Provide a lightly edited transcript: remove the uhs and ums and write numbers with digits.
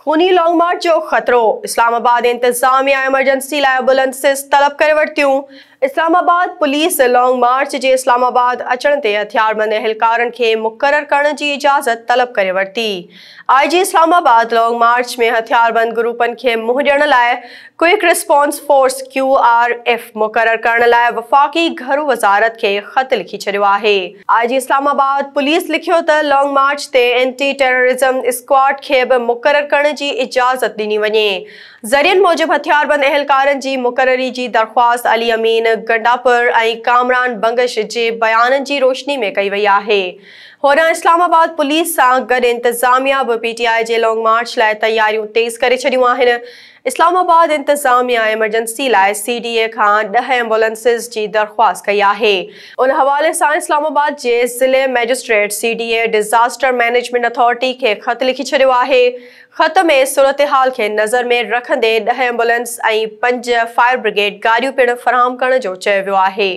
خوني long march جو خطرو، اسلام آباد انتظاميا ايمرجنسي لاء ايمبولنسز طلب ڪري ورتيون. اسلام آباد پوليس لانگ مارچ جي اسلام آباد اچڻ تي هٿياربند اهلڪارن کي مقرر ڪرڻ جي اجازت طلب ڪري ورتي. آء جي اسلام آباد لانگ مارچ ۾ هٿياربند گروپن کي منهن ڏيڻ لاء quick response force, Q R F, مقرر ڪرڻ لاء وفاقي گهرو وزارت کي خط لکي ڇڏيو آهي. آء جي اسلام آباد پوليس لکيو ته لانگ مارچ تي اينٽي ٽيررزم اسڪواڊ کي به مقرر ڪرڻ جي اجازت ڏني وڃي. ذريعن موجب هٿياربند اهلڪارن جي مقرري جي درخواست علي امين گنڊاپور ۽ ڪامران بنگش جي بيانن جي روشني ۾ ڪئي وئي آهي. هوڏانهن اسلام آباد پوليس سان گڏ انتظاميا به پي ٽي آء جي لانگ مارچ لاء تياريون تيز ڪري ڇڏيون آهن. اسلام آباد انتظاميا ايمرجنسي لاء سي ڊي اي کان ڏهه ايمبولنسز جي درخواست ڪئي آهي. ان حوالي سان اسلام آباد جي ضلعي magistrate C D A disaster management authority کي خط لکي ڇڏيو آهي. خط ۾ صورتحال کي نظر ۾ رکندي ڏهه ايمبولنس ۽ پنج فائر برگيڊ گاڏيون پڻ فراهم ڪرڻ جو چيو ويو آهي.